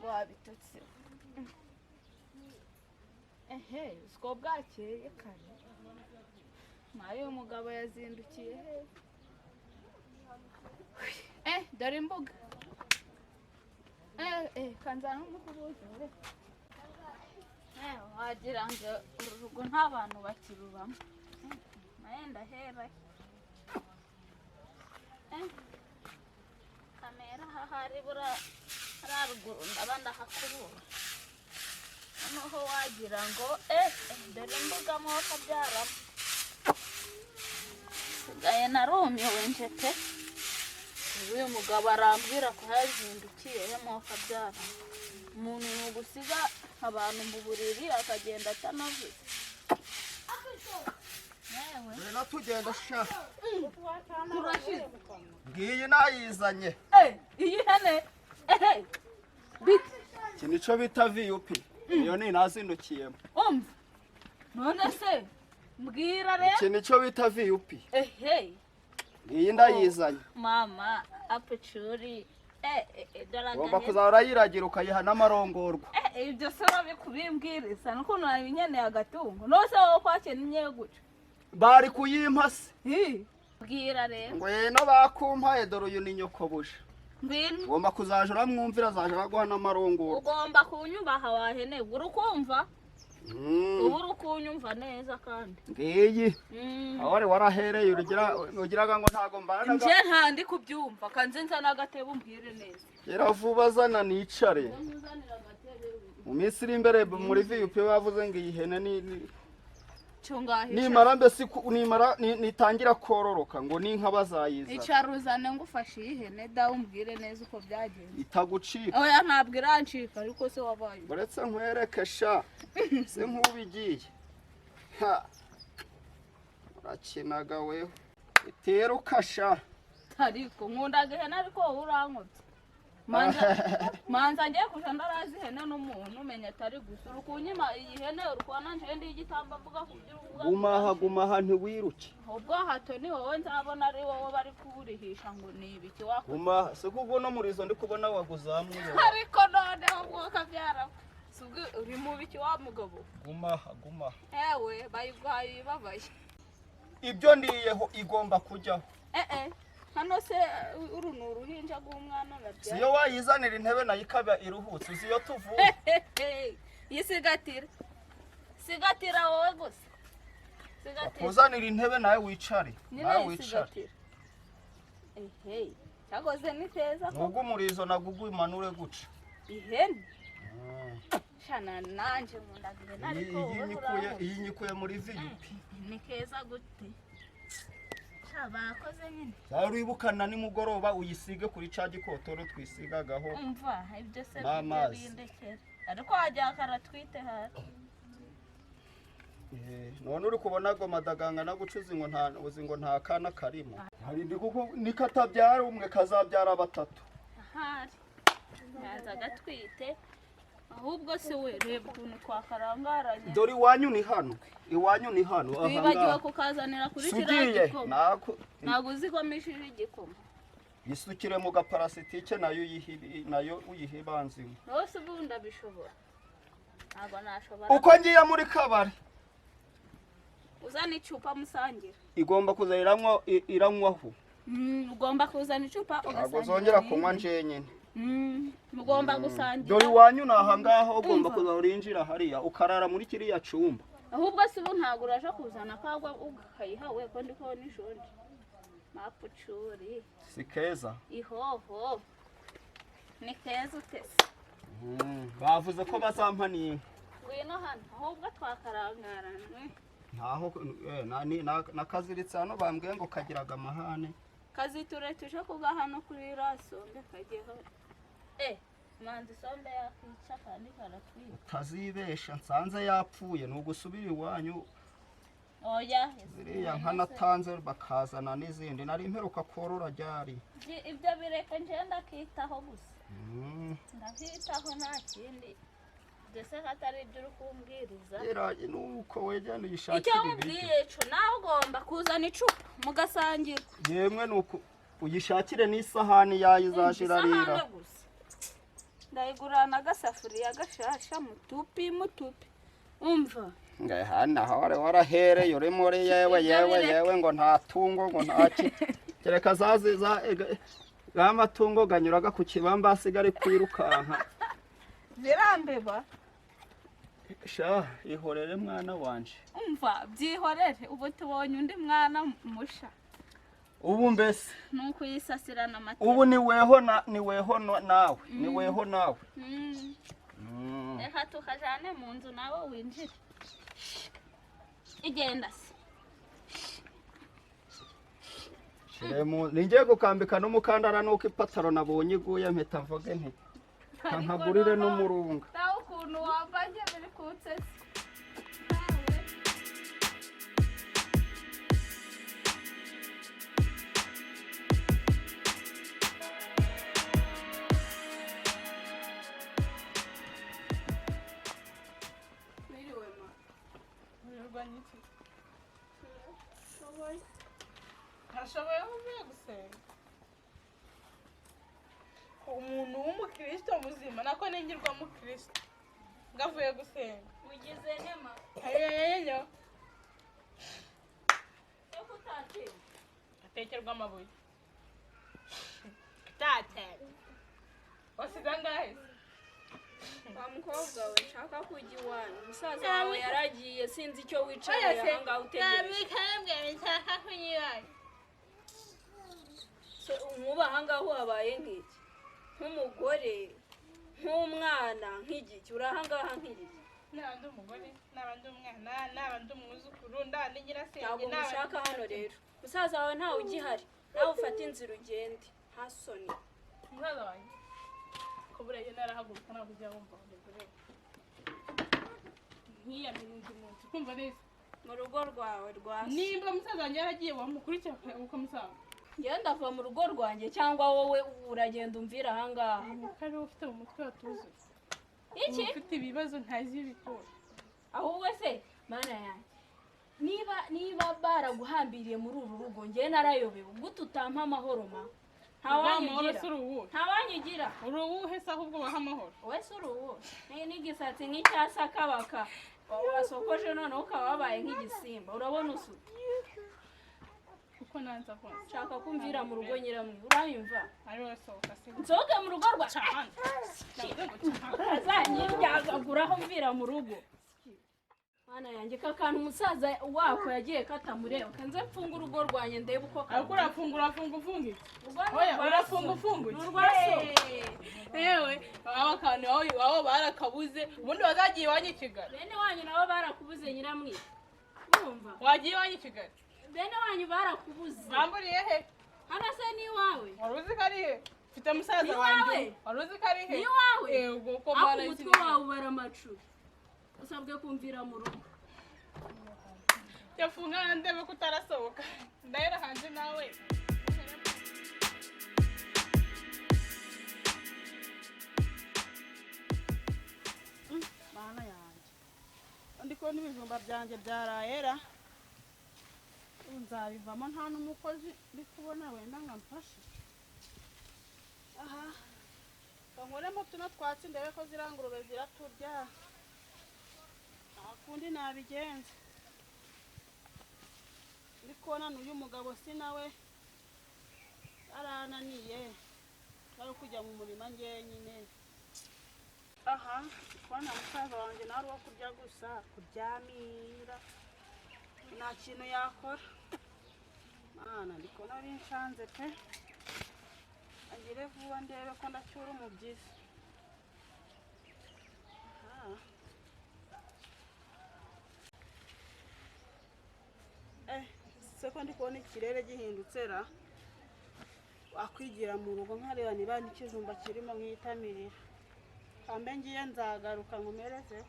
Wabitutse. Ehe, siko bwakeye kare? Nayo umugabo yazindukiye he? Dore imbuga. Kanzana n'umukubuzo. Wagira ngo uru rugo nta bantu bakirubamo. Naye ndahera. Kamera hahari bura haruguru, ndaba ndahakubura. Noneho wagira ngo dore imbuga mwoka byaramo. Sigaye narumiwe nje pe. Uyu mugabo arambwira ko yazindukiye he mwoka byaramo? Umuntu ni ugusiga abantu mu buriri akagenda atanavuze. Yewe. Ngwino tugenda sha. Turashize. Ngiyi nayizanye. Iyi hene, ehe, bite? Iki nico bita VUP, iyo ni nazindukiyemo. Umva, none se mbwira rero. Iki nico bita VUP. Ehe. Ngiyi ndayizanye. Mama apucuri, dore Ugomba agahene. kuzahora urayiragira, ukayiha n'amarongorwa. Ibyo se urabikubimbwiriza nukuntu nabinyeneye agatungo? Nose wowe kwakennye guca? Bari kuyimpa se? Hi. Bwira rero. Ngo yeno bakumpaye, dore uyu ni nyokobuja. Ngwino. Ugomba kuzaja uramwumvira, azaja araguha n'amarongorwa. Ugomba kunyubaha wahene, uri kumva? Ubu uri kunyumva neza kandi. Ngiyi. Aho wari warahereye ugira ugiraga ngo ntago mbanaga. Nje nta ndi kubyumva, kanze nzana agatebe umbwire neza. Gera vuba, zana nicare. Nkuzanira agatebe. Mu minsi iri imbere muri VUP bavuze ngo iyi hene ni Cyo ngaho. Nimara mbese nimara nitangira kororoka, ngo n'inka bazayiza. Icara uzane ngufashe iyi hene dawe, umbwire neza uko byagenze. Itagucika. Oya, ntabwo irancika, ariko se wabaye? Uretse nkwereke sha, si nk'ubigiye. Ha, urakinaga wewe, iteruka sha. Ariko nkundaga ihene, ariko wowe urankobye. Manza manza ngiye kuja ndarazi ihene n'umuntu umenya atari gusa uri kunyima iyi hene. Uri kubona nje ndi igitambambuga kubyo uvuga. Gumaha, gumaha, ntiwiruke. Ubwo hato ni wowe nzabona ari wowe bari kuwurihisha ngo ni ibiki wakoze. Gumaha, si kuko uno murizo ndi kubona waguzamuye. Ariko noneho mwuka byara, si ubwo uri mu biki wa mugabo? Gumaha, gumaha. Ewe, bayiguhaye ibabaye. Ibyo ndiyeho igomba kujyaho. Hano se uru ni uruhinja rw'umwana Si babyaye? iyo wayizanira intebe nayo ikaba iruhutse, uzi iyo tuvuye. Yisigatira, sigatira wowe gusa, sigatira. Kuzanira intebe nawe wicare. Nyine. Nawe wicare. Yisigatira. Ehe, cyakoze ni keza ko. Nubwo umurizo nagugumanure guca. Ihene shana, nanje nkundaga ihene, ariko Iyi wowe nyikuye urankubye. Iyi nyikuye muri VUP. Ni keza gute sha, bakoze nyine. Zawe uribukana nimugoroba uyisige kuri ca gikotoro twisigagaho. Umva, ibyo se N'amazi. bindekera, ariko wajya karatwite hasi. None uri kubona ago madaganga nagucuza ngo nta uzi ngo nta kana karimo. Hari ndi kuko nikatabyara umwe kazabyara batatu. Ahari yaza agatwite. Ahubwo se we, reba ukuntu twakarangaranye. Dore iwanyu ni hano, iwanyu ni hano aha Twibagiwe ngaha. kukazanira kuri kiriya Sugiye gikoma. Naku Ntabwo uzi ko mishije igikoma? Yisukire mu gaparasitike, nayo uyihe, nayo uyihe banzimwe. Rwose ubu ndabishobora? Ntabwo nashobora. Uko ngiye muri kabari, Uzana icupa musangira. Igomba kuza iranywa, iranywaho. Ugomba kuzana icupa Ntabwo ugasangira zongera n'indi. kunywa njenyine. Mugomba gusangira. Dore iwanyu ni aha ngaha, ugomba Umva. kuza urinjira hariya ukarara muri kiriya cyumba. Ahubwo se ubu ntabwo uraje kuzana akagwa ukayiha we, ko ndi kubona ishonje mapucuri? Si keza? Ihoho, ni keza utese. Bavuze ko bazampa n'inka. Ngwino hano ahubwo twakarangaranwe. Ntaho nakaziritse hano, bambwiye ngo kagiraga amahane. Kaziture tuje kuga hano kuri iriya sombe kajyeho. Manzi, isombe yakwica kandi karatwika. Utazibesha nsanze yapfuye ni ugusubira iwanyu. Oya. Ziriya nka natanze bakazana n'izindi nari mperuka korora ryari? Ibyo bireke, nje ndakitaho gusa. Ndakitaho, nta kindi. Mbese ko atari ibyo uri kumbwiriza? Era nuko wegenda Icyo uyishakira ibiryo. nkubwiye co, nawe ugomba kuzana icupa mugasangira. Yemwe, nuko uyishakire n'isahani yayo izajya irarira. Isahane gusa. Ndayigurana agasafuriya gashasha mutupi mutupi. Umva. Ngaha aho wari warahereye uri muri yewe yewe yewe ngo nta tungo ngo nta ki. Kereka zazi za ga matungo ganyuraga ku kibambasi gari kwirukanka. Zirambeba. Sha ihorere mwana wanje. Umva byihorere ubu tubonye undi mwana musha. Ubu mbese nuko yisasirana amata. Ubu ni weho na ni weho nawe ni weho nawe. Reka tukajane mu nzu nawe winjire. Igenda se. Shiremo ningiye gukambika n'umukandara nuko ipataro nabonye iguye mpita mvuge nti nkagurire n'umurunga. Nawe ukuntu wambaye biri kunsesa. Ntashoboye uvuye gusenga. Umuntu w'umukristo muzima nako ningirwa mukristo ngavuye gusenga. Ugize nema. Ayeyeyo. Atekerwa amabuye. Tate. Wasize angahe? Wa mukobwa we nshaka kujya iwanyu. Umusaza wawe yaragiye sinzi icyo wicaye aha ngaho utegereje. Nabikambwe nshaka kujya iwanyu. Umuba aha ngaho wabaye nk'iki? Nk'umugore, nk'umwana, nk'igiki. Uri aha ngaha nk'igiki. Naba ndi umugore, naba ndi umwana, naba ndi umwuzukuru, naba ndi nyirasenge. Ntabwo mushaka hano rero. Musaza wawe ntawe ugihari. Nawe ufate inzira ugende. Nta soni. Musaza wanjye. Ko buriya narahaguruka ntabwo ujya wumva ngo ndegure. Nkiyamira undi muntu. Kumva neza. Mu rugo rwawe rwa se. Nimba musaza wanjye yaragiye wamukurikira ukamusanga. Njyewe ndava mu rugo rwanjye cyangwa wowe uragenda umvira aha ngaha. Kari ufite mu mutwe watuzuye. Iki? Ufite ibibazo ntazi ibikora. Ahubwo se mana yanjye. Niba baraguhambiriye muri uru rugo njyewe narayobewe gute utampa amahoro ma. Ntawanyugira. Ntawanyugira. Uri uwuhe se ahubwo baha amahoro? Wowe se uri uwuhe? N'igisatsi nk'icyasakabaka. Wasokoje noneho ukaba wabaye nk'igisimba. Urabona usuta. Kuko nanza konsa. Nshaka kumvira mu rugo nyiramwe. Uranyumva? Ari wowe sohoka se. Nsohoke mu rugo rwa. Azanyiryagaguraho mvira mu rugo. Mana yanjye kakantu umusaza wako yagiye katamureba. Kanze mfunga urugo rwanjye ndebe uko ka. Ariko urafunga urafunga ufunga iki? Oya urafunga ufunga iki? Urwaso. Yewe aba kantu wawe barakabuze ubundi wazagiye iwanyu i Kigali. Bene wanyu nabo barakubuze nyiramwe. Urumva? Wagiye iwanyu i Kigali. Bene wanyu barakubuze. Bamburiye he? Hano se ni iwawe. Wari uzi ko ari he? Mfite musaza wanjye. Wari uzi ko ari he? Ni iwawe. Yego ko mara iki. Umutwe wawe baramacu. Usabwe kumvira mu rugo. Yafunga ndebe ko utarasohoka. Ndahera hanze nawe. Mana yanjye. Ndi kubona ibijumba byanjye byarayera. Nzabivamo nta n'umukozi ndi kubona wenda ngo amfashe. Aha. Bankuremo tuno twatsi ndebe ko ziriya ngurube ziraturya. Nta kundi nabigenza. Ndi kubona n'uyu mugabo si nawe arananiye. Ari kujya mu murima njyenyine. Aha, ndi kubona musaza wanjye nawe ari uwo kurya gusa, kuryamira. Nta kintu yakora. Mana ndi kubona binshanze pe. Agire vuba ndebe ko ndacyura umubyizi. Aha. Se ko ndi kubona ikirere gihindutse ra. Wakwigira mu rugo nkareba niba n'ikijumba kirimo nkitamirira. Kambe ngiye nzagaruka nkumereze.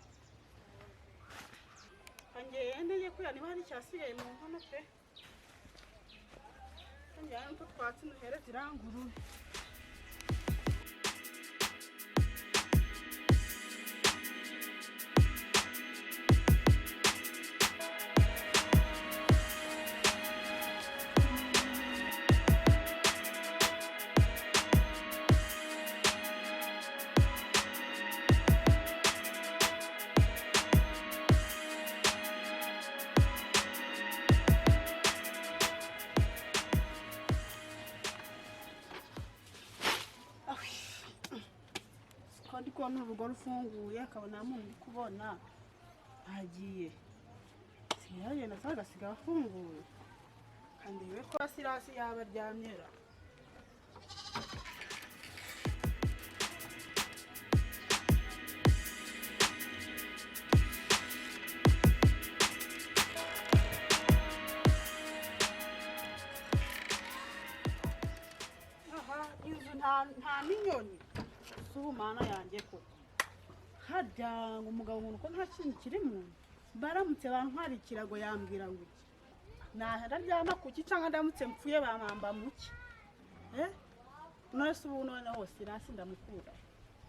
Ngende ngiye kureba niba hari icyasigaye mu nkono pe. Njyana n'utwo twatsi nduhereze irangurube. kubona urugo rufunguye akabona nta muntu uri kubona agiye siyagenda se agasiga afunguye kandi we ko Sirasi yaba aryamye ra. Aha inzu nta n'inyoni si ubumana yanjye koko harya ngo umugabo ngo uko nta kintu kiri mu nzu baramutse bantwara ikirago yambwira ngo iki nararyama kuki cyangwa ndamutse mpfuye bampamba muki none se ubu noneho Sirasi ndamukura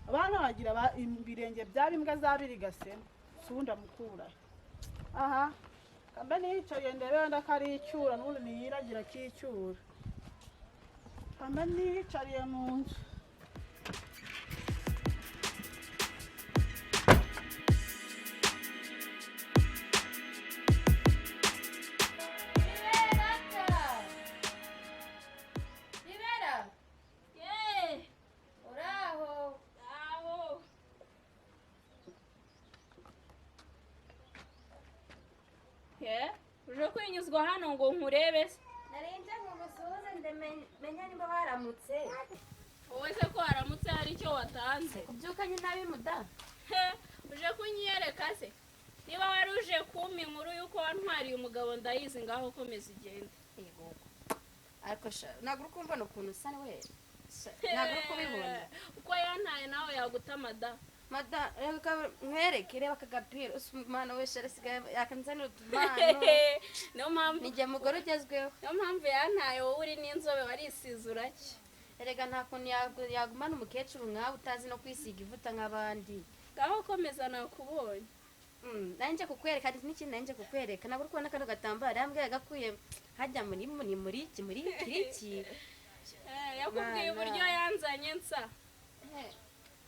abana bagira ibirenge byaba imbwa zabirigasemo si ubu ndamukura aha kambe niyicaye ndebe wenda ko ari icyura n'ubundi niyiragira akicyura kambe niyicariye mu nzu. Libera! Yeee! Uraho! Aho! Ye, uje kwinyuzwa hano ngo nkurebe se? Narinje ngo ngusuhuze ndemenya niba waramutse. Wowe se ko waramutse hari icyo watanze? Kubyukanye nabi muda. He, uje kunyiyereka se? Niba wari uje kumpa inkuru y'uko wantwariye umugabo ndayizi, ngaho komeza ugende. Yego. Ariko sha ntabwo uri kumbona ukuntu usa we. Ntabwo uri kubibona. Uko yantaye nawe yagutama da. Mada, reka nkwereke reba aka gapira usa umwana we sha asigaye yakanzanira utumano. Niyo mpamvu Ni jye mugore ugezweho. niyo mpamvu yantaye wowe uri n'inzobe warisize urake. Erega nta kuntu yagumana umukecuru nkawe utazi no kwisiga ivuta nk'abandi. Ngaho komeza nakubonye. Nanjye kukwereka n'ikindi nanjye kukwereka ntabwo uri kubona kano gatambaro yambwiye gakuye hajya muri muri muri iki muri iki. Yakubwiye uburyo yanzanye nsa.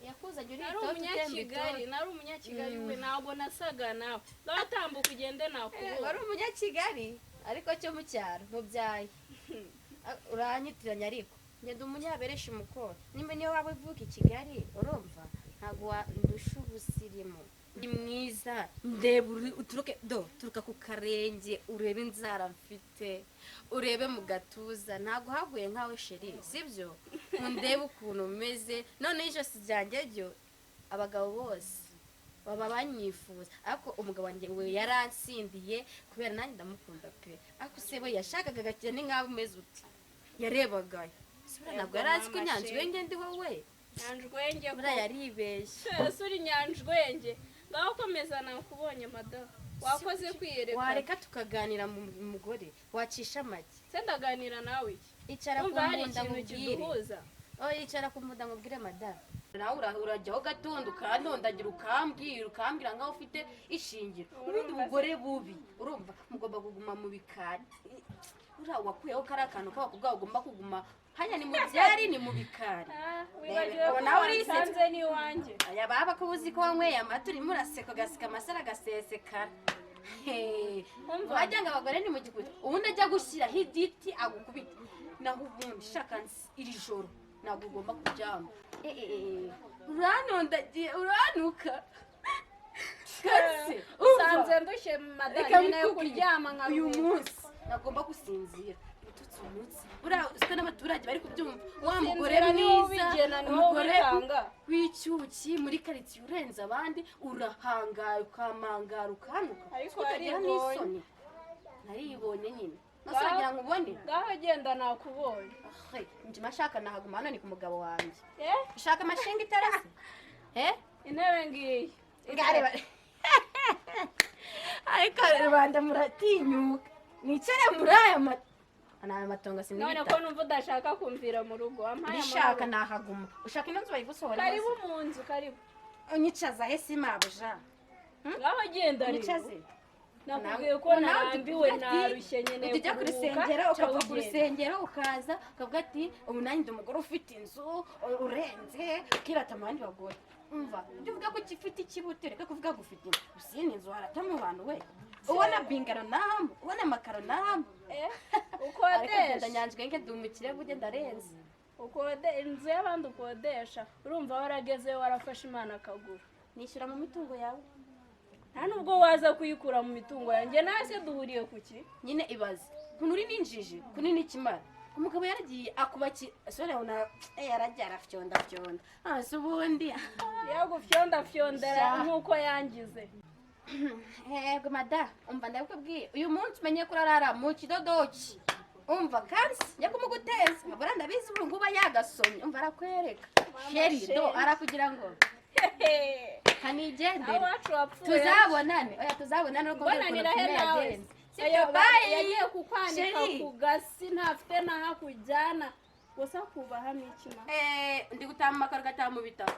Yakuzanye uri Nari itoto utemba umunyakigali, itoto. nari umunyakigali we ntabwo nasaga nawe. Ngaho tambuka ugende nakubonye. Wari umunyakigali ariko cyo mu cyaro mu byayi. Uranyitiranya ariko ngenda umunyaberesha umukoro nimba niyo waba uvuka i Kigali urumva ntabwo wandusha ubusirimu. Ndi mwiza ndeba uturuke do turuka ku karenge urebe inzara mfite urebe mu gatuza ntabwo haguye nkawe sheri sibyo ndebe ukuntu umeze none ijosi ryanjye ryo abagabo bose baba banyifuza ariko umugabo wanjye we yaransindiye kubera nanjye ndamukunda pe ariko se we yashakaga agakira ni nkaho umeze uti yarebaga sibura ntabwo yari azi ko Nyanjwenge ndi wowe. Nyanjwenge ko buriya yaribeshye. Ese uri Nyanjwenge ngaho komeza nakubonye madamu wakoze kwiyereka. Wareka tukaganira mu mugore wacisha make. Se ndaganira nawe iki? Icara ku Umva hari mbunda ikintu nkubwire. kiduhuza. Oh, icara ku mbunda nkubwire madamu. Nawe urajyaho gatondo ukandondagira ukambwira nkaho ufite ishingiro. Ubundi bugore bubi urumva mugomba kuguma mu bikari. Uriya wakuyeho kariya kantu k'abakobwa ugomba kuguma hanya ni mu byari ni mu bikari. Wibagiwe ko Nawe urisetse. wansanze n'iwanjye. Aya baba ko uzi ko wanyweye amata urimo uraseka ugaseka amasaro agasesekara. Umva. Wagira ngo abagore ni mu gikuta ubundi ajya gushyiraho igiti agukubita naho ubundi shaka iri joro ntabwo ugomba kuryama. Uranondagiye uranuka Kasi, Usanze ndushye madamu Reka nkeneye mbikubwire. kuryama uyu nkaruhuka. munsi nagomba gusinzira ututse umunsi buriya uziko n'abaturage bari kubyumva wa mugore Gusinzira ni wowe mwiza ubigena, ni wowe umugore ubitanga. w'icyuki muri karitsiye urenze abandi urahangaye ukamangara ukanuka Ariko utagira waribonye. n'isoni. Naribonye nyine nose wagira ngo ubone. Ngaho genda nakubonye. Njye mashaka nahaguma hano ni ku mugabo wanjye. Eh? Ushaka amashinga itarase? Intebe ngiyi. Ngareba. Ariko rubanda muratinyuka nicare muri aya aya matongo None sinibita. ko numva udashaka kumvira mu rugo wampaye Ndishaka amahoro. nahaguma. Ushaka ino nzu bayigusohora? Karibu mu nzu karibu. Unyicaza he si mabuja? Ngaho genda rero. Unyicaze. Nakubwiye ko Nawe narambiwe utuvuga ati, narushye nkeneye ujya ku kuruhuka, rusengero ca ukava ku ugenda. rusengero ukaza ukavuga ati ubu nanjye ndi umugore ufite inzu urenze ukirata mu bandi bagore. Umva ujya uvuga ko ufite ikibuti reka kuvuga ngo ufite inzu gusa iyi ni inzu harata mu bantu we ubona bingaro namu ubona amakaro namu. Ukodesha. Ariko ngenda Nyanjwenge ndi umukire burya ndarenze. Ukode inzu y'abandi ukodesha, urumva waragezeyo warafashe Imana akaguru. Nishyura mu mitungo yawe. Nta nubwo waza kuyikura mu mitungo yanjye, nase duhuriye ku ki? Nyine ibaze ukuntu uri n'injiji, kunini ikimara. Umugabo yaragiye akubaki sore na yaragiye arafyonda fyonda. Ah, se ubundi Yagufyondafyondera nk'uko yangize. Yego mada, umva ndabikubwiye, uyu munsi umenye ko urarara mu kidodoki. Umva kandi njya kumuguteza abura, ndabizi ubu ngubu yagasomye. Umva arakwereka chéri do, arakugira ngo kanigendere. Awacu wapfuye. Tuzabonane, oya tuzabonane nuko mbwira ukuntu Mbonanira he filime nawe? yagenze. Ayo Sibyo, bye. Yagiye kukwanika Chéri. ku gasi, ntafite n'aho akujyana, gusa kubaha n'ikima. Eh, ndi gutaha mu makaro, ugataha mu bitabo.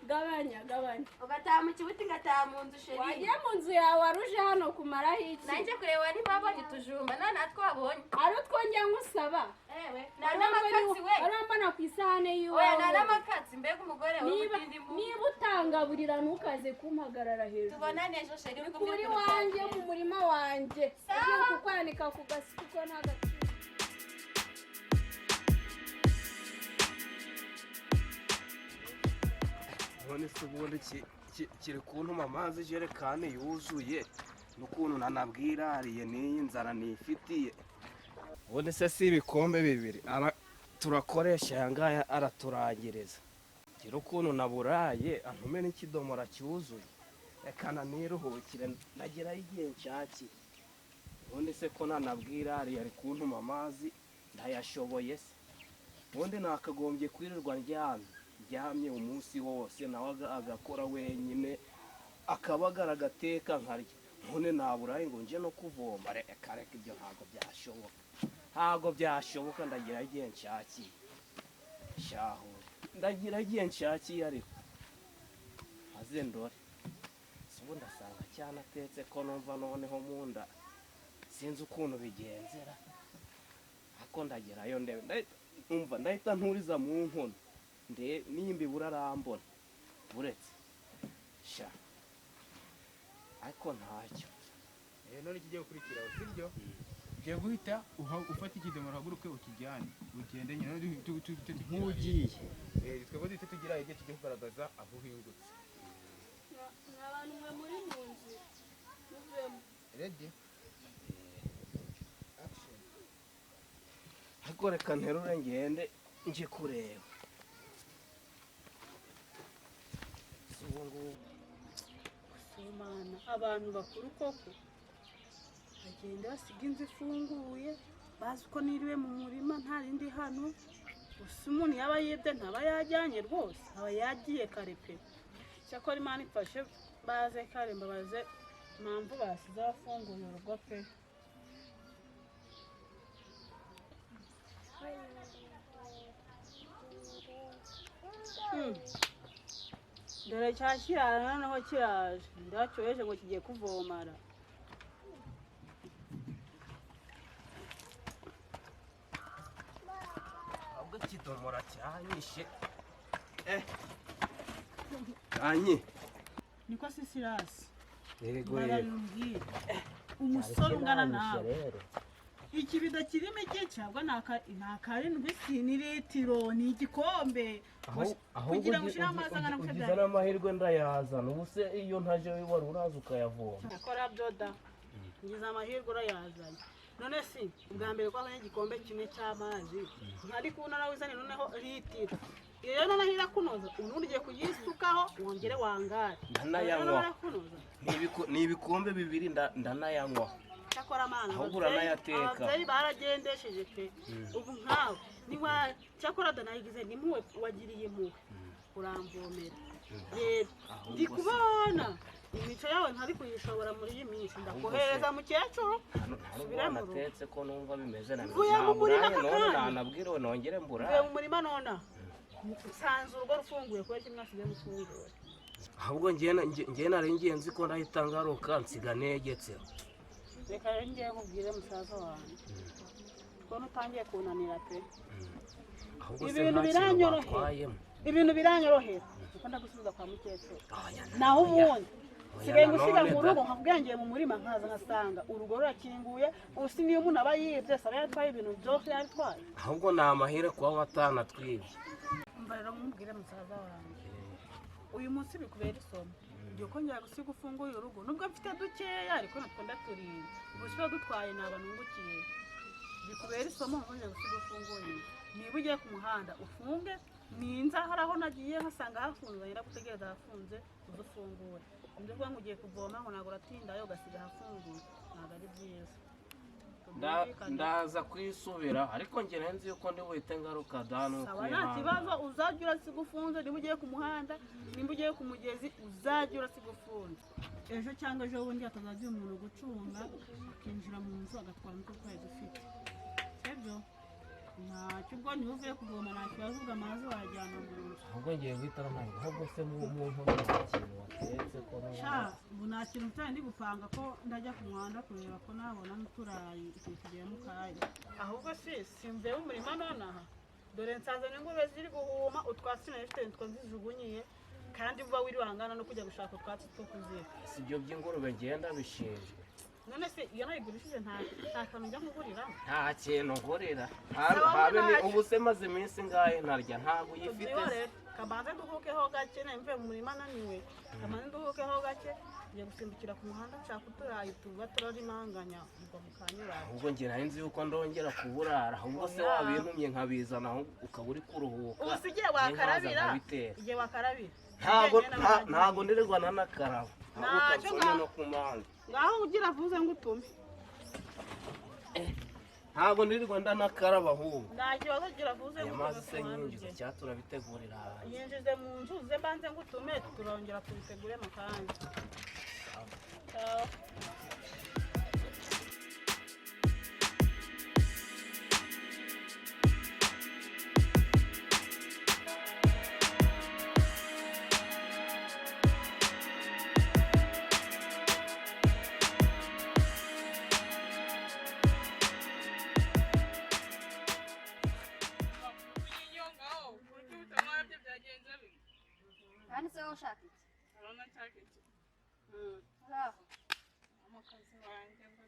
Gabanya, gabanya. Ugataha mu kibuti, ngataha mu nzu, chéri. Wagiye mu nzu yawe, waruje hano kumaraho iki? Nanjye kureba niba wabonye utujumba none natwabonye. Ari utwo njya nkusaba? Ewe, nta n'amakatsi we. Arambona ku isahane Oya, nta y'iwawe. n'amakatsi. Mbega umugore we! Niba Umutindi mu niba utangaburira, ntukaze kumpagarara hejuru. Tubonane ejo, chéri, uri Kuri kumbwira ukuntu wanjye byagenze. mu murima wanjye. Sawa. Ugiye kukwanika ku gasi kuko nta gaciro. None se ubundi kiri kuntuma amazi, ijerekani yuzuye, n'ukuntu nanabwirariye n'iyi nzara nifitiye? Ubundi se si ibikombe bibiri turakoresha, aya ngaya araturangiriza. Gira ukuntu naburaye, antume n'ikidomora cyuzuye. Reka naniruhukire, ndagerayo igihe nshakiye. Ubundi se ko nanabwirariye, ari kuntuma amazi, ndayashoboye se? Ubundi nakagombye kwirirwa ndyamye ndyamye umunsi wose, nawe agakora wenyine, akabagara, agateka, nkarya. None naburaye ngo nje no kuvoma? Reka reka, ibyo ntabwo byashoboka, ntabwo byashoboka. Ndagira igihe nshakiye shahu, ndagira igihe nshakiye, ariko maze ndore. Si ubu ndasanga cyanatetse, ko numva noneho mu nda sinzi ukuntu bigenzera. Ariko ndagerayo ndebe, umva ndahita nturiza mu nkono nde nimba ibura arambona uretse sha, ariko ntacyo. None ikigiye gukurikiraho, sibyo? Ugiye guhita ufata ikidomoro, uhaguruke ukijyane, ugende nyine. None duhite tugira Nk'ugiye. Twebwe duhite tugira igihe tujye kugaragaza aho uhingutse. Ni abantu mwe muri mu nzu, muvemo. Ready, action. Ariko reka nterure ngende nje kureba. Si ubu ngubu. Gusomana abantu bakuru koko bagenda basiga inzu ifunguye, bazi ko niriwe mu murima nta rindi hano. Gusa umuntu yaba yibye, ntaba yajyanye rwose, aba yagiye kare pe. Cyakora Imana ifashe baze kare, mbabaze impamvu basize bafunguye urugo pe. Dore cya kirara noneho kiraje, ndacyoheje ngo kigiye kuvomara. Ahubwo ikidomora cyanyishe, kanyi. Niko sisirasi. Yego. Barabibwira umusore ungana nawe, ikibido kirimo igice, ahubwo ni akarindwi, si ni litiro, ni igikombe. Kugira ngo ushyire amazi angana gutya. Ugize n'amahirwe ndayazana. Ubu se iyo ntaje wari uraza ukayavoma? Akora byoda, ngize amahirwe urayazanye. None si ubwa mbere ko wazanye igikombe kimwe cy'amazi, ntari kubona nawe uzanye noneho litiro. Iyo rero noneho irakunoza, ubundi ugiye kuyisukaho wongere wangare. Ndanayanywa. Noneho irakunoza. Ni ibikombe bibiri, ndanayanywa. Cyakora amana Ahubwo uranayateka. Ababyeyi baragendesheje pe. Ubu nkawe niwa cyakora danayigize n'impuhwe, wagiriye impuhwe uramvomera rero. Ahubwo Ndi se- kubona imico yawe ntari kuyishobora muri iyi minsi, ndakohereza mukecuru. Hano nta nubwo Subira mu rugo. wanatetse, ko numva bimeze nabi. Mvuye mu murima Naburaye aka none. kanya. Nanabwiriwe nongere Mvuye mburaye. mu murima nona nsanze urugo rufunguye, kubera kimwe asigaye mufunguye. Ahubwo njye nari ngiye nzi ko ndahita ngaruka, nsiga negetse. Reka rero ngiye nkubwire musaza wanjye, kubona utangiye kunanira pe. Ahubwo se Ibintu nta kintu biranyorohera. batwayemo? Ibintu biranyorohera kuko ndagusubiza kwa mukecuru. Oya, Naho oya. ubundi Sigaye ngusiga nanone mu da. rugo nkakubwira ngiye mu murima, nkaza nkasanga urugo rurakinguye. Usi niyo umuntu aba yibye, aba yatwaye ibintu byose yabitwaye. Ahubwo ni amahire kuba watanatwibye. Umva rero nkubwire, musaza wanjye, uyu munsi bikubera isomo. Ngiye kongera gusiga ufunguye urugo, nubwo mfite dukeya, ariko natwo ndaturinda. Ubu dutwaye naba nungukiye. Bikubera isomo, nkongera gusiga ufunguye inzu. Niba ugiye ku muhanda ufunge, ninza hari aho nagiye nkasanga hafunze, ngenda gutegereza ahafunze uze ufungure. Nibyo kuvuga ngo ugiye kuvoma ngo ntabwo uratindayo ugasiga ahafunguye, ntabwo ari byiza. Tubyumvikane. Ndaza kwisubira, ariko njye nzi yuko ndi buhite ngaruka da, ni Sawa, nta kibazo. Uzajya urasiga ufunze niba ugiye ku muhanda, nimba ugiye ku mugezi, uzajya urasiga ufunze. Ejo cyangwa ejo bundi hatazagira umuntu ugucunga akinjira mu nzu agatwara n'utwo twari dufite. Sibyo? Ntacyo ubwo niba uvuye kuvoma, nta kibazo, ubwo amazi wayajyana mu nzu. Ahubwo ngiye guhita ntabwo, ahubwo se mu nkono nta kintu watetse ko Sha, ubu nta kintu mfite. Ndi gupanga ko ndajya ku muhanda kureba ko nabona n'uturayi igihe tugiye mu kanya. Ahubwo si simvuye mu murima nonaha, dore nsanze n'ingurube ziri guhuma utwatsi nari mfite nitwo nzijugunyiye, kandi vuba wiriwe ahangana no kujya gushaka utwatsi two kuziha. Si ibyo by'ingurube ngenda bishinzwe. None se iyo nayigurishije nta kantu njya nkuguriramo? Nta kintu nkorera. Sawa, Habe ni ntacyo. ubu se maze iminsi ngahe ntarya, ntabwo uyifite se. Tubyihorere, kabanze nduhukeho gake. Nari mvuye mu murima naniwe, kabanze nduhukeho gake. Ngiye gusimbukira ku muhanda nshaka uturayi tuba turarimanganya ubwo mukanyuraho. Ahubwo njye nari nzi yuko ndongera kuburara. Ahubwo se Oya. wabintumye nkabizana, ahubwo ukaba uri kuruhuka, Ubu si igihe njye nkaza wakarabira? nkabitera. Igihe wakarabira? Ntabwo Njyenyine n'abandi. ntabwo ndirirwa nanakaraba, ahubwo Ntacyo. ukansomye no ku mazi. Ngaho ugira avuze ngo utume. Ntabwo ndirirwa ndanakaraba ahubwo. Nta kibazo, gira avuze Aya ngo mazi utume se ku muhanda nyinjiza ugende. cyangwa turabitegurira hanze? Yinjize mu nzu, uze mbanze ngo utume, turongera tubitegure mu kanya. Ciao. Kuyinyongaho kuko utamwabye byagenze bite? Hano se wowe ushaka iki? Urabona nshaka iki? Uraho? Umukazi wanjye ngo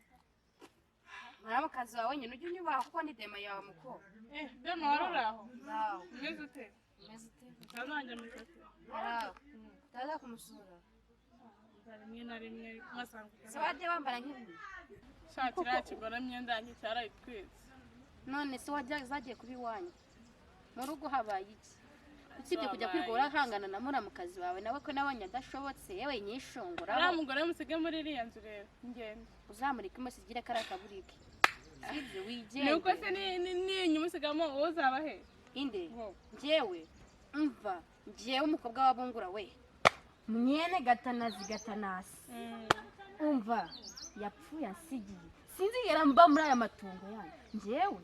Muramukazi wawe nyine, ujye unyubaha kuko ni dema yawe mukuru. Eh, dema, wari uri aho? Uraho? Umeze ute? Umeze ute? Umusaza wanjye ameze ute? Uraho? Utaza kumusura? Rimwe na rimwe nkasanga Se wajya wambara nk'ibi? Sha, kiriya kigore imyenda yanjye cyarayitwitse. None se wajya zagiye kuba iwanyu mu rugo habaye iki, usibye kujya kwirirwa urahangana na muramukazi wawe, nawe ko nabonye adashobotse, yewe nyishongora? Uriya mugore musige muri iriya nzu rero ngende. Uzamurike umusigire kariya kaburike, sibyo? Ni uko Wigende. se ninyuma usigamo wowe uzaba he? Inde? Wowe. Njyewe, umva, njyewe umukobwa w'abungura we, mwene Gatanazi, Gatanasi, umva, yapfuye ansigiye, sinzigera mba muri aya matungo yanyu. Njyewe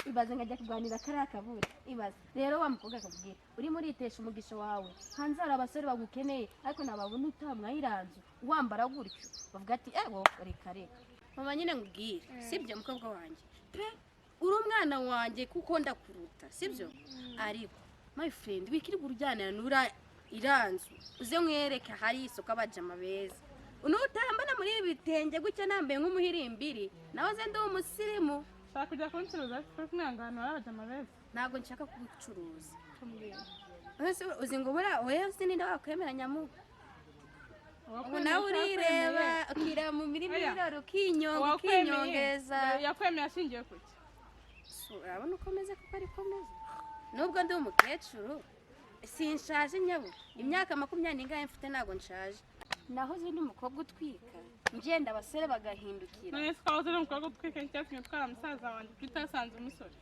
ibaze nkajya kurwanira kariya kaburi? Ibaze rero wa mukobwa akakubwira, urimo uritesha umugisha wawe. Hanze hari abasore bagukeneye, ariko nababona utamwayiranzu wambara gutyo, bavuga ati ewo, reka reka. Mama nyine nkubwire, sibyo mukobwa wanjye pe, uri umwana wanjye kuko ndakuruta, sibyo? Ariko my friend, wikirirwa urujyanira nura iranzu, uze nkwereke ahari isoko abajama beza. Nutambana muri ibi bitenge gutya nambaye nk'umuhirimbiri, nawe ze ndi umusirimu. Ushaka kujya kuncuruza kuko kumwanga ahantu hari abajama beza? Ntabwo nshaka kugucuruza. Tumbwira. Ese uzi ngo buriya wowe sininde wakwemera nyamuga ubu? Uwakwemeye Nawe urireba, utakwemeye. ukireba mu mirima Oya. irora, ukinyonga, Uwakwemeye, ukinyongeza. yakwemeye ashingiye ku ki? So, urabona uko meze kuko ariko meze, nubwo ndi umukecuru sinshaje nyabu. Imyaka 20 n'ingahe mfite, ntabwo nshaje. Nahoze ndi umukobwa utwika, ngenda abasore bagahindukira. None se twahoze uri umukobwa utwika, icyatumye utwara musaza wanjye kuko utasanze umusore?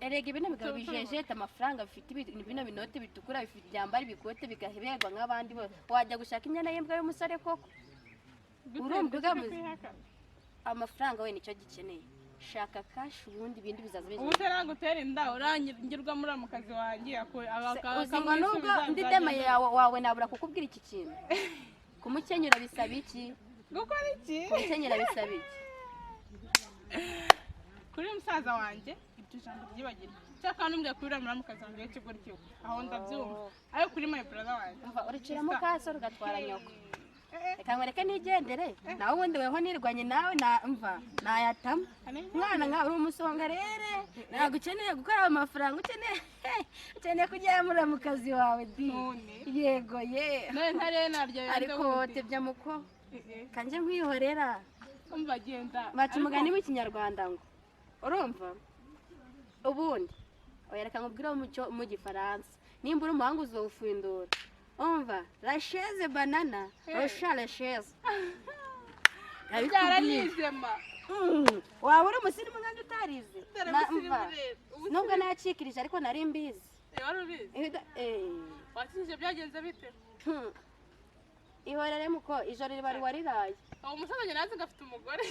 Erega bino bigabo bijejeta amafaranga, bifite bino binote bitukura, bifite byambara ibikote bigaherwa nk'abandi bose. Wajya gushaka inyana y'imbwa y'umusore koko? Urumva ugabuze? Amafaranga we nicyo gikeneye. Shaka cash, ubundi ibindi bizaza Ubu biza. se nagutera inda urangirwa muri mukazi wanjye Uzi ngo nubwo ndi dema yawe wawe, nabura kukubwira iki kintu: kumukenyura bisaba iki? Gukora iki? Kumukenyera bisaba iki? Kuri musaza wanjye iryo jambo ryibagirwa, cyakora numbwiye kuri uriya muramukazi wanjye w'ikigoryi, aho ndabyumva, ariko kuri my brother wanjye. Umva, uricira mukaso rugatwara nyoko. Reka ngureke nigendere, nawe ubundi weho nirwanye nawe na mva nayatama. Mwana nkawe uri umusonga rere, ntabwo ukeneye gukora ayo mafaranga, ukeneye kujya muramukazi wawe di. None. Yego ye. None ntare naryo. Ariko tebya muko kanje nkwihorera. Umva, genda. Baca umugani w'ikinyarwanda ngo urumva ubundi oya, reka nkubwire wo mu gifaransa, nimba uri umuhanga uzowufindura. Umva, la chaise banana rocha la chaise. Byaranizema. Waba uri umusirimu nkanjye utarize? Dore Mva, musirimu rero. nubwo nacikirije ariko nari mbizi. Wari ubizi? Wakijije, byagenze bite? Ihorere muko, ijoro riba wariraye. Uwo musaza wanjye nazi ngo afite umugore.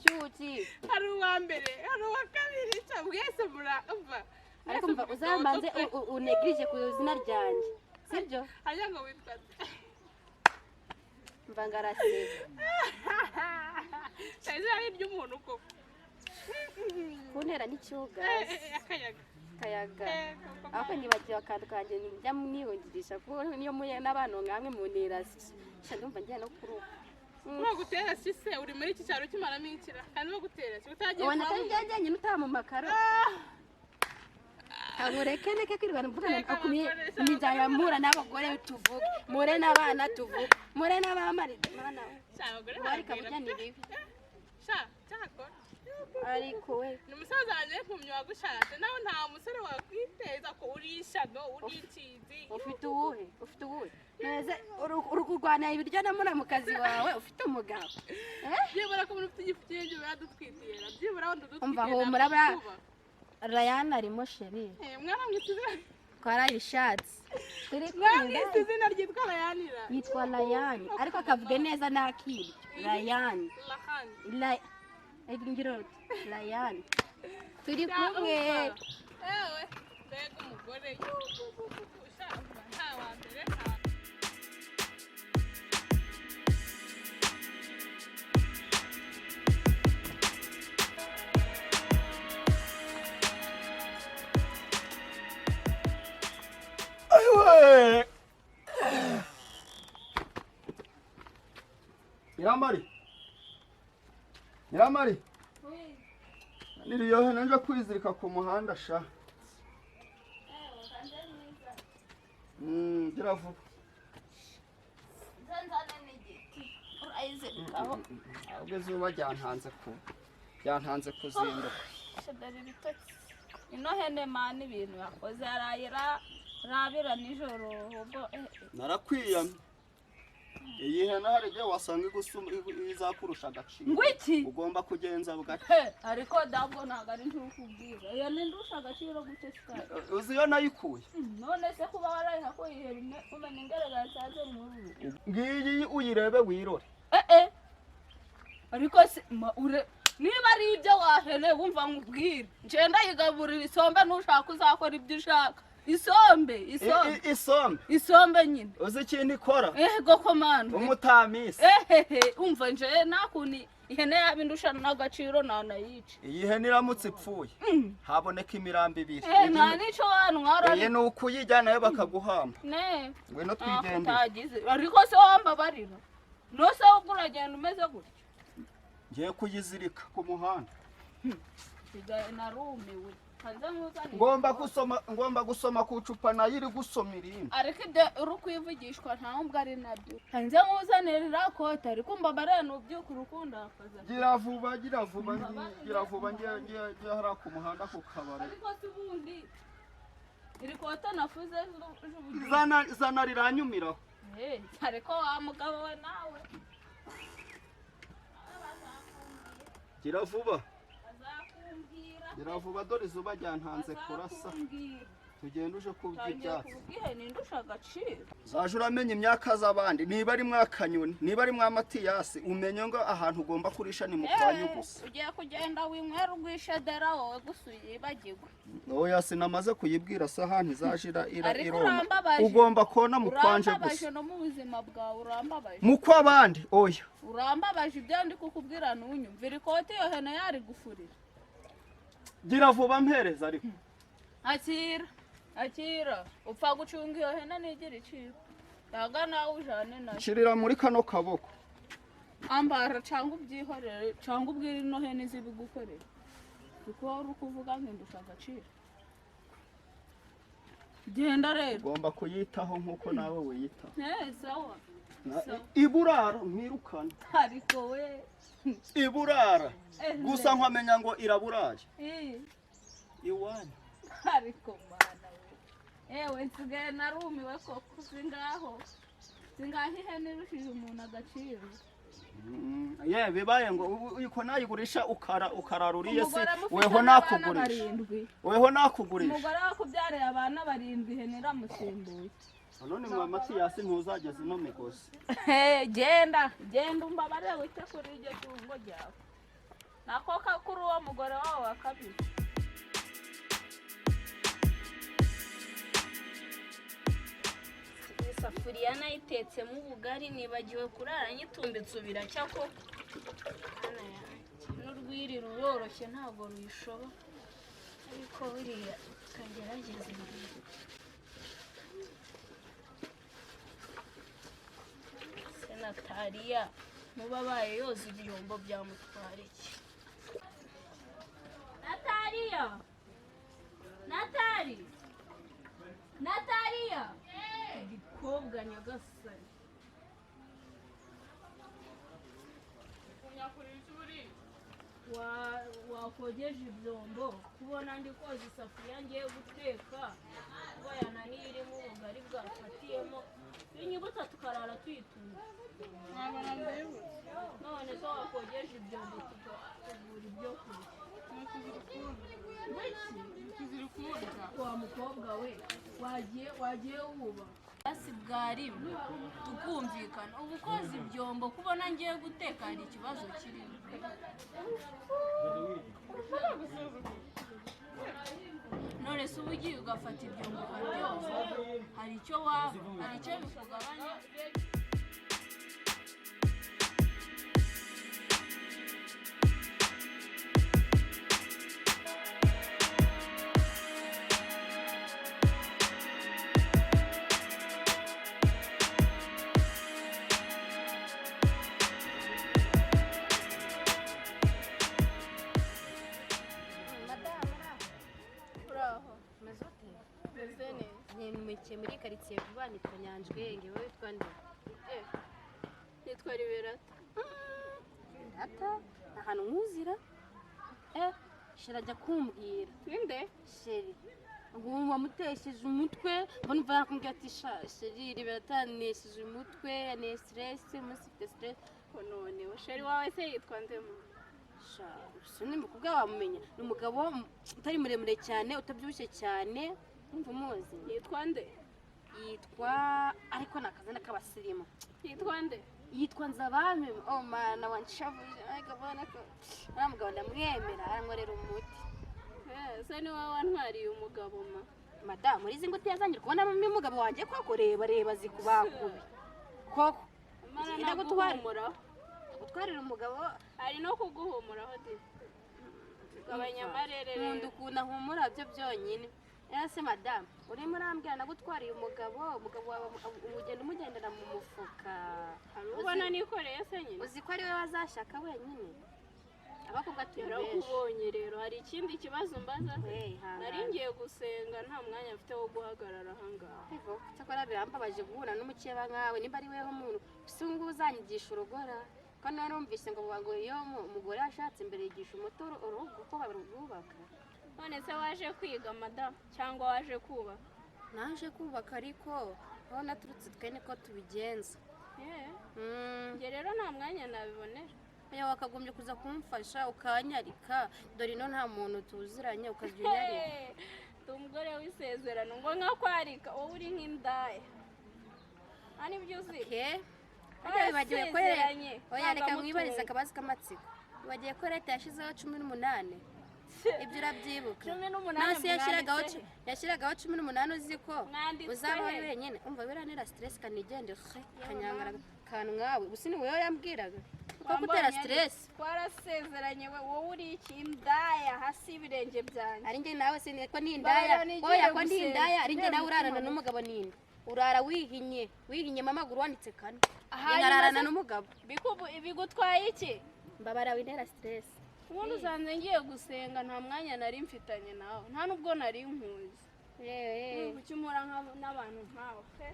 Cyuki. Hari uwa mbere, hari uwa kabiri, cyangwa mwese murumva. Ariko mva, uzambanze unegirije ku izina ryanjye, sibyo? Hajya ngo witwa nde? Mva, ngaraseka. Nta izina ari iry'umuntu koko. Kuntera n'icyugazi. Akayaga. Kayaga. Koko. Ahubwo nibagiwe akantu kanjye njya niyungirisha, kuko niyo muye n'abantu nkamwe muntera sha, ndumva ngiye no kuruka. Bagutera si se uri muri iki cyaro kimaramo ikira kandi bagutera si utagiye Ubona kwa atari bya njyenyine utaha mu makaro. Nkureke ndeke kwirwana mvugana. Reka Akumiye abagore, sha, imiryango, mpura n'abagore tuvuge, mpure n'abana tuvuge, mpure n'abamari mana we. Sha, abagore Ariko baragwira burya ni pe. bibi. Sha, cyakora Ariko we. Ni umusaza wanjye w'impumyi wagushatse, nawe nta musore wakwiteza ko uri ishyano, uri inshinzi. Ufite uwuhe? Ufite uwuhe neza? Uri kurwana ibiryo na muramukazi wawe, ufite umugabo, eh? Byibura ko umuntu ufite igifu kinini biradutwitira, byibura wenda udutwitira. Umva, humura Rayana arimo, chéri. Mwana mwise izina. Twarayishatse, turi Mwana kumwe. mwise izina ryitwa Rayanira. Yitwa Rayani, ariko akavuga neza n'akiryo Rayani. Lahani. Ngira uti Rayani, turi kumwe. Ewe, mbega umugore! Sha, nta wa mbere, nta Ayiwe! Nyiramari, Nyiramari, niriyohe nje kwizirika ku muhanda sha. Gira vuba. Nzanzane n'igiti urayizirikaho. Ahubwo izuba ryantanze kuzinduka. Dore ibitotsi, ino hene mani, ibintu yakoze yarayira rabira nijoro ubwo Narakwiyamye, iyi hene hari igihe wasanga izakurusha agaciro. Ngo iki? Ugomba kugenza bugake. He, ariko dabwo ntabwo ari ntukubwira iyo ni ndusha agaciro gute sikari? Uzi iyo nayikuye? None se kuba warayihakuye ihene umenya ingaragara nsanze muri ubu? Ngiyi, uyirebe wirore. Eh eh, ariko se ure niba ari ibyo wahene, wumva nkubwire, ngenda yigaburira isombe, nushaka uzakora ibyo ushaka, isombe, isombe. Isombe. Isombe nyine. Uzi ikintu ikora? Ego komanda. Umutamisi. Ehehe, umva, nje nakuntu ihene yaba indusha n'agaciro nanayica. Iyi hene iramutse ipfuye haboneka imirambo ibiri. Eh, nta nico wantwara. Iyi ni ukuyijya nayo bakaguhamba. Ne. Ngwino Ntako twigendere. utagize, ariko se wambabarira, nose ubwo uragenda umeze gutya? Ngiye kuyizirika ku muhanda. Sigaye narumiwe, kanze nkuzanire. Ngomba gusoma ku icupa nayo iri gusoma irindi. Ariko ibyo uri kwivugishwa nta nubwo ari nabyo, kanze nkuzanire iriya kote, ariko mbabarira nubyuka urukundo akaza. Gira vuba, gira vuba, gira vuba, ngiye ngiye ngiye hariya ku muhanda ku kabari. Ariko se ubundi iri kote nafuze ejo bugiye? Zana, zana, riranyumiraho. Eh, ariko wa mugabo we nawe. Gira vuba. Azakumbwira. Gira vuba, dore izuba ryantanze kurasa. Azakumbwira. Tugende uje kurya Tangiye ibyatsi. kuvuga ihene indusha agaciro. Zaje uramenya imyaka z'abandi, niba ari mwakanyoni, niba ari mwa Matiyasi, umenye ngo ahantu ugomba kurisha ni mu kwanyu gusa. Ugiye kugenda winywera urwishedera wowe gusa uyibagirwe. Oya, sinamaze kuyibwira sahani izaje ira ira Ariko irona. urambabaje. Ugomba kona mu kwanje Urambabaje. gusa. No mu buzima bwawe urambabaje. Mu kw'abandi oya. Urambabaje, ibyo ndi kukubwira ntunyumvira. Ikoti iyo hene yari gufurira. Gira vuba mpereza ariko. Akira, akira, upfa gucunga iyo hene ntigira icika. Yaga nawe ujane nayo. Shirira muri kano kaboko. Ambara cyangwa ubyihorere, cyangwa ubwire ino hene izibigukorera, kuko wari uri kuvuga ngo indusha agaciro. Genda rero. Ugomba kuyitaho nk'uko nawe wiyitaho. Eh, sawa. Iburara mwirukane. Ariko we. Iburara. Eh, Gusa nkamenya ngo iraburaye. Eh, Iwanyu. Ariko mana we, ewe, nsigaye narumiwe koko. Singaho, singaho ihene irushije umuntu agaciro. Ye bibaye ngo uko nayigurisha ukara ukararuriye si Umugore amufite weho n'abana nakugurisha. barindwi. Weho nakugurisha. Umugore wakubyariye abana barindwi, ihene iramusimbuye. None mwa Matiyasi, ntuzageza ino migozi. Hey, genda, genda, umbabarire wite kuri iryo tungo ryawe, nako kuri uwo mugore wawe wa kabiri. Isafuriya nayitetsemo ubugari, nibagiwe kurara nyitumbitse ubiracya koko. Mana yanjye, n'urwiri ruroroshye ntabwo ruyishoba, ariko buriya kagerageza. Senatariya muba abaye yoza ibyombo byamutwara iki? Nataliya, Natali, Nataliya, igikobwa nyagasani! Kunyakurira icyo buriya. Wakogeje ibyombo, kubona ndi koza isafuriya ngiye guteka, kuba yananiye irimo ubugari bwafatiyemo, binyibutsa tukarara tuyitumye. Ntabwo nabyibutse. None se wakogeje ibyombo tukagura ibyo kurya? Ni ukuzira ukunda. Ngwiki? Ukuzira ukunda. Wa mukobwa we, wagiye, wagiye wuba basi bwa rimwe tukumvikana. Ubu koza ibyombo kubona ngiye guteka, hari ikibazo kirimo? None se uba ugiye ugafata ibyombo ukabyoza, hari icyo waba, hari icyo bikugabanya? Madamu, Uraho. umeze ute? Meze neza. Nimukiye muri karitsiye vuba, nitwa Nyanjwenge. Wowe witwa nde? Eh, nitwa Liberata. Data, ahantu nkuzira, eh, chéri ajya kumbwira. Ninde? Chéri ngo wamutesheje umutwe, mbona umva yakubwira ati: "Sha chéri, Liberata yanesheje umutwe, yaneye stress, umunsi ufite stress." Ko none chéri wawe se yitwa ndemo? Sha, gusa ni umukobwa wamumenya, ni umugabo utari muremure cyane, utabyibushye cyane, umva umuzi. Yitwa nde? Yitwa, ariko ni akazina k'abasirimu. Yitwa nde? Yitwa Nzabami. Oh mana, wanshavuje, ariko mbona ko uriya mugabo ndamwemera, arankorera umuti. Eh, se ni wowe wantwariye umugabo ma? Madamu, muri izi ngutiya zanjye uri kubonamo umugabo wanjye koko? Reba, reba, zikubakubi koko. Imana. Ndagutwara. Naguhumuraho. Gutwarira umugabo? Ari no kuguhumuraho di, gabanya amarere. Nkunda Rero ukuntu ahumura byo byonyine. Rero se madamu, urimo urambwira nagutwariye umugabo, umugabo wawe ugenda umugendera mu mufuka. Hari ubona nikoreye se nyine? Uzi ko ari we wazashaka wenyine? Abakobwa turi benshi. Yarakubonye rero, hari ikindi kibazo mbaza se? Hey, hangana. Nari ngiye gusenga, nta mwanya mfite wo guhagarara ahangaha. Ego, cyakora birambabaje guhura n'umukeba nkawe. Nimba ari weho muntu si ngubu uzanyigisha urugora, ko none numvise ngo iyo umugore ashatse imbere yigisha umuto urugo uko barwubaka. None se waje kwiga madamu cyangwa waje kubaka? Naje kubaka, ariko aho naturutse twe niko tubigenza. Njye rero nta mwanya nabibonera. Oya, wakagombye kuza kumfasha ukanyarika, dore ino nta muntu tuziranye, ukajya unyarika. Hey, ndi umugore w'isezerano, ngo nkakwarika? Wowe uri nk'indaya, nta nibyo uzi. Okay. Harya wibagiwe ko Warasezeranye, oya, reka ntangamutungo. mwibarize akabazo k'amatsiko. Wibagiwe ko leta yashyizeho 18? Ibyo urabyibuka? 18? Nasi yashyiragaho Mwanditse yashyiragaho 18, uzi ko Mwanditse uzaba uri he? wenyine. Umva, biranera stress, kanigendere kanyangara kantu nkawe. Gusa ni wowe yambwiraga. Ko gutera stress. Twarasezeranye we, wowe uri iki indaya hasi y'ibirenge byanjye. Ari njye nawe sine ko ni indaya. Bara nigiye Oya ko ndi gusenga. indaya, ari njye nawe urarana Ntera n'umugabo ninde? Urara wihinye, wihinye amaguru wanitse kane. Hanyuma Nkararana se- n'umugabo. Bikubu bigutwaye iki? Mbabara wintera stress. Ubundi usanze ngiye gusenga, nta mwanya nari mfitanye nawe, nta nubwo nari nkuzi. Yewe. Kuki uhura n'abantu nkawe pe?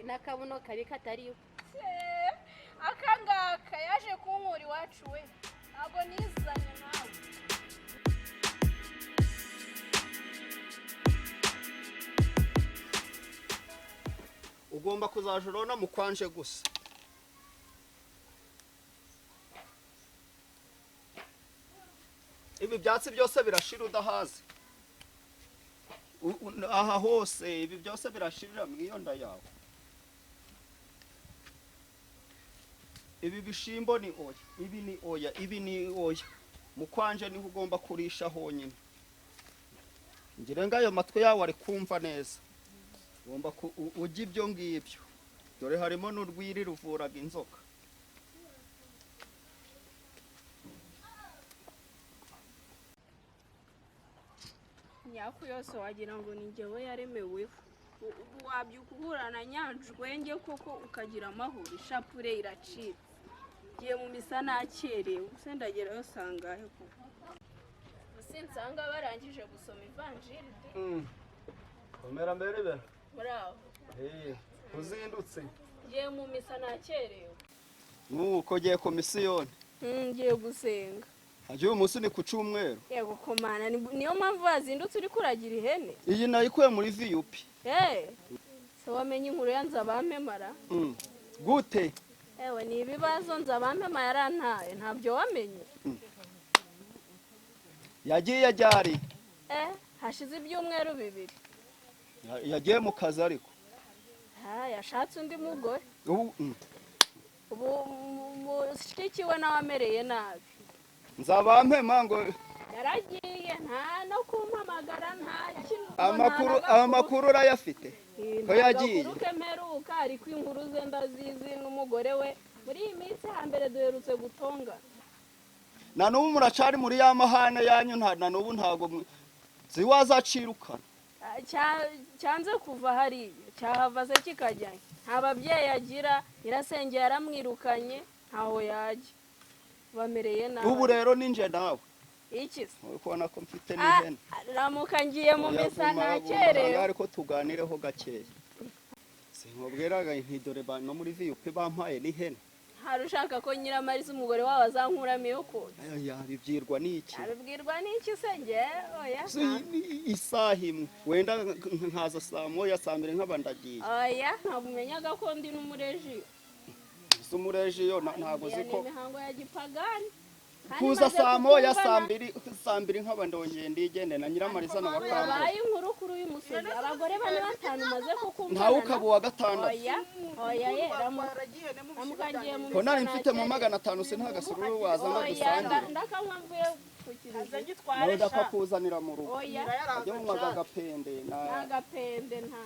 N'akabuno kabi katariho. Aka ngaka yaje kunkura iwacu we, ntabwo nizanye nawe. Ugomba kuzaja urona mu kwanje gusa. Ibi byatsi byose birashira udahaze. Aha hose ibi byose birashirira mu iyo nda yawe. Ibi bishimbo ni oya, ibi ni oya, ibi ni oya. Mu kwanje niho ugomba kurisha honyine. Ngira ngo ayo matwi yawe ari kumva neza. Ugomba ujya ibyo ngibyo. Dore harimo n'urwiri ruvuraga inzoka. Nyaku yose wagira ngo ni njyewe yaremeweho. Ubu wabyuka uhura na nyanjwenge koko ukagira amahoro, ishapure iracitse. Ngiye mu misa nakerewe, ubuse ndagerayo sangahe koko? Sinsanga barangije gusoma ivanjiri. Komera mbere bera. Bravo. Uzindutse. Ngiye mu misa nakerewe. Nuko ugiye komisiyoni. Ngiye gusenga. Aje uyu munsi ni ku cyumweru. Yego komana, niyo mpamvu wazindutse uri kuragira ihene. Iyi nayikuye muri VUP. Se wamenye inkuru ya Nzabampemara? Gute? Ewe ni ibibazo Nzabampema yarantaye, ntabyo wamenye. Yagiye ajyari. Hashize ibyumweru 2. Yagiye mu kazi ariko. Yashatse undi mugore. Ubu mushiki we nawe amereye nabi. Nzabampema ngo yaragiye nta no kumpamagara, nta kintu. Amakuru urayafite? Ko yagiye? Mperuka ariko inkuru ze ndazizi n'umugore we. Muri iyi minsi hambere duherutse gutonga. Na n'ubu muracari muri ya mahane yanyu, na n'ubu ntago ziwazacirukana. Cyanze kuva hariya, cyahava se kikajya. Nta babyeyi agira, nyirasenge yaramwirukanye, ntaho yajya. Bamereye nabi. Ubu rero ninje nawe. Iki se? Uri kubona ko mfite n'ihene. Ramuka ngiye mu misa nakerewe. Ariko tuganireho gakeya. Sinkubwiraga nti dore no muri VUP bampaye n'ihene. Hari ushaka ko Nyiramariza umugore wawe azankuramo iyo kotsa. Yabibwirwa n'iki? Yabibwirwa n'iki se nge? Oya. Isaha imwe wenda nkaza saa moya saa mbiri nkaba ndagiye. Oya, ntabwo umenyaga ko ndi n'umurejiyo. Si umurejiyo ntabwo uzi ko imihango ya gipagani. Kuza saa moya saa mbiri nkaba ndongeye ndigende na Nyiramariza na Bakambwe. Yabaye inkuru kuri uyu musozi, abagore 4 5 maze kukumva. Ntawe ukaba uwa gatandatu. Oya, oya ye, ramuka ngiye mu Ko nari mfite mu 500 se nta gasururu waza ngo dusangire. Ndakanywa mvuye ku kiliziya. Nawe ndakakuzanira mu rugo. Oya. Ajye mu agapende na agapende nta.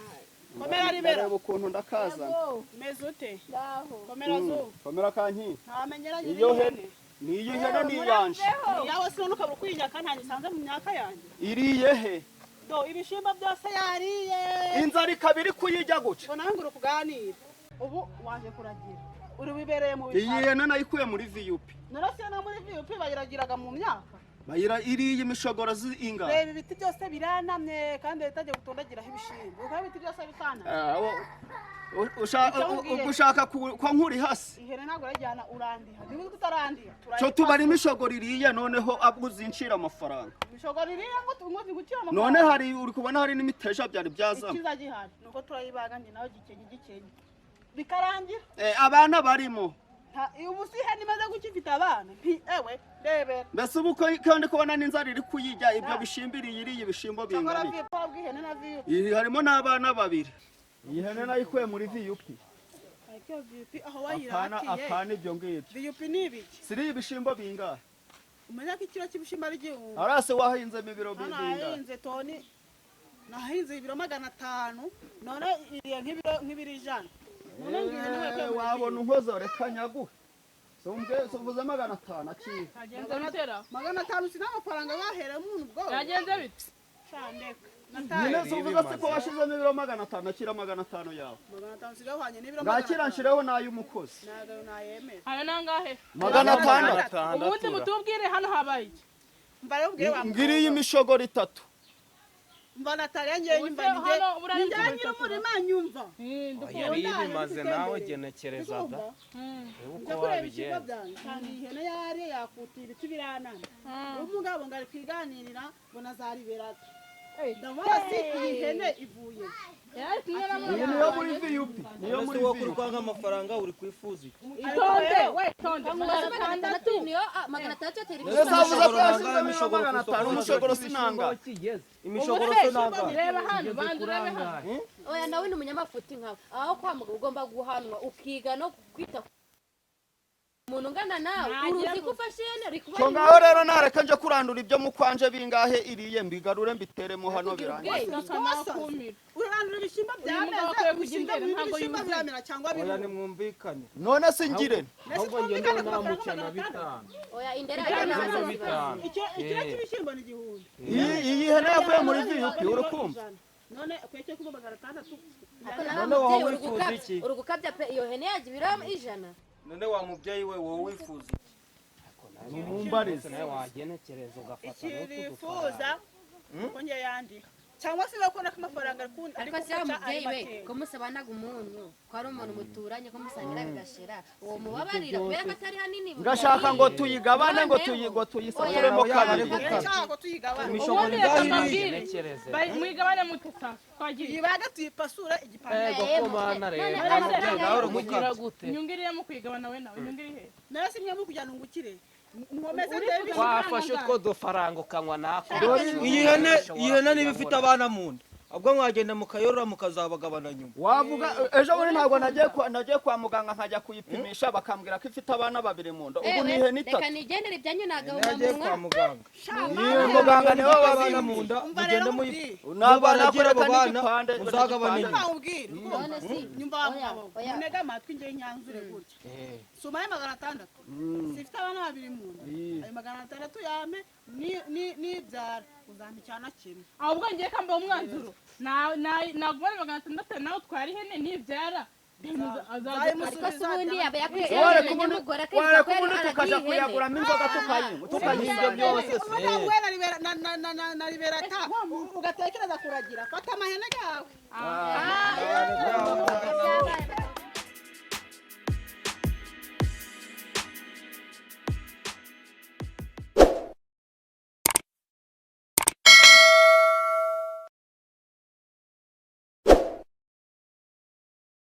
Komera ribera. Ndareba ukuntu ndakazana. Meze ute? Ndaho. Komera zo. Komera kanki. Ntamenyeranye Iyo hene. Niyo ihene ni iyanje. Yawe sinone ukabura ukwinyaka ntange nsanze mu myaka yanjye. Iriye he? Do ibishimbo byose yariye. Inzara ikaba iri kuyijya guca. Ngo nawe ngura kuganira. Ubu waje kuragira. Uri wibereye mu Iyi hene nayikuye muri VUP. Narasiye no muri VUP bayiragiraga mu myaka. Bayira iriye imishogoro z'inga. Reba ibiti byose biranamye kandi leta gutondagiraho ibishimbo. Uko ibiti byose bitanamye. Ushaka ko nkuri hasi. Ihene ntabwo urajyana urandiha. Niba utarandiha. Cyo tubara imishogoro iriye noneho uzincira amafaranga. Imishogoro iriye ngo ngucira amafaranga. None hari uri kubona hari n'imiteja byari byazamo. Ikiza gihari nuko turayibaga njye nawe gikenye gikenye. Bikarangira. Abana barimo. Ubu si ihene imaze gukifite abana. Ewe ndebera. Mbese ubu kandi kubona n'inzara iri kuyijya ibyo bishimbiriye iriye ibishimbo bingana. Iri harimo n'abana babiri. Iyi hene nayikuye muri VUP. Ariko VUP aho wayiratiye. Apana ibyo ngibyo. VUP ni ibiki? Siri ibishimbo bingahe? Umenya ko ikiro cy'ibishimbo ari igihumbi. Arase wahinzemo ibiro bingahe? Nahinze toni, nahinze ibiro 500, none iriye nk'ibiro nk'ibiro 100. Wabona unkozo reka nyaguhe. Suvuze 500 akira. Agenze bitera. 500 si n'amafaranga bahera umuntu ubwo. Yagenze bite? Shandeka. Nyine suvuze se ko washizemo ibiro 500 akira 500 yawe. 500 sigahwanye n'ibiro 500. Ngakira nshireho n'ay'umukozi. Nagayo nayemera. Ayo nangahe? 600. Ubundi mutubwire hano habaye iki? Mbarabwire wa. Ngiriye imishogoro 3. Mba Nataliya ngiye nyumva ngiye njye umurima nyumva. Yari ibimaze nawe genekereza da. Uko wabigenza. Kandi ihene yari yakutiye ibiti biranana. Umugabo ngari kwiganirira ngo nazariberaga. Ndabona si iyi hene ivuye. Iyi niyo muri VUP. Niyo muri wowe kuri kwanga amafaranga uri kwifuza iki? Itonde, we itonde. 600 niyo 600 yatera Ese avuze ko yashizemo ibiro 500 umushogoro sinanga. Imishogoro sinanga. Reba hano, banza urebe hano. Oya nawe ni umunyamafuti nkawe. Aho kwa mugabo ugomba guhanwa ukiga no kwita umuntu ungana nawe uruzi ko ufashe ihene uri kubona. Cyo ngaho rero nareka nje kurandura ibyo mukwanje bingahe iriye mbigarure mbiteremo hano birangiye. Urarandura ibishimbo byameze, ibishimbo biramera cyangwa Oya biruma. nimwumvikane. None se ngire. Ahubwo njye ndabona namucana 5. Oya indera y'amazi. Icyo ikiro cy'ibishyimbo ni 1000. Iyi hene yavuye muri VUP urukumva. None kweke kuba 600. None wowe wifuza iki? Uri gukabya pe iyo hene yaje ibiro 100. None wa mubyeyi we wowe wifuza iki? Mumumbarize. Nawe wagenekereza ugafata Ikirifuza ko nge yandi. Cyangwa se bakunda ko amafaranga akunda ariko se mubyeyi we ko musabanaga umunyu ko ari umuntu muturanye ko musangira bigashira uwo mubabarira kubera ko atari hanini. Ngashaka ngo tuyigabane ngo tuyigo tuyisaturemo kabiri. Ngashaka ko tuyigabane. Ubundi reka mbabwire. Mwigabane mutesa. Twagiye. Ibaga tuyipasura igipande. Ego komana rero. Nawe uri gute? Nyungiriye mu kwigabana we nawe nyungiriye he? Nawe simwe mu kujyana ungukire. Wafashe utwo dufaranga ukanywa nako. Iyi hene niba ifite abana mu nda ubwo mwagenda mukayorora mukazabagabana nyuma. Wavuga ejo bundi ntabwo nagiye kwa muganga nkajya kuyipimisha bakambwira ko ifite abana 2 mu nda. Ubu ni ihene 3. Reka nigendere ibyanyu nagabo Nagiye kwa muganga. Muganga niwe wabana mu nda mugende mubaragira abo bana muzagabane nyuma. Nyumva wa mugabo. Munega amatwi ngiye nyanzure gutya. Sumaye 600. Sifite abana 2 mu nda. Ayo 600 yame ni nibyara uzampa icyana kimwe. Ahubwo ngiye kamba umwanzuro. Na nagubara 600 nawe twari ihene nibyara. Ariko se ubundi yaba yakwiye wareka ubundi tukajya kuyaguramo inzoga tukayinywa ibyo byose. Na Liberata ugatekereza kuragira fata amahene gawe.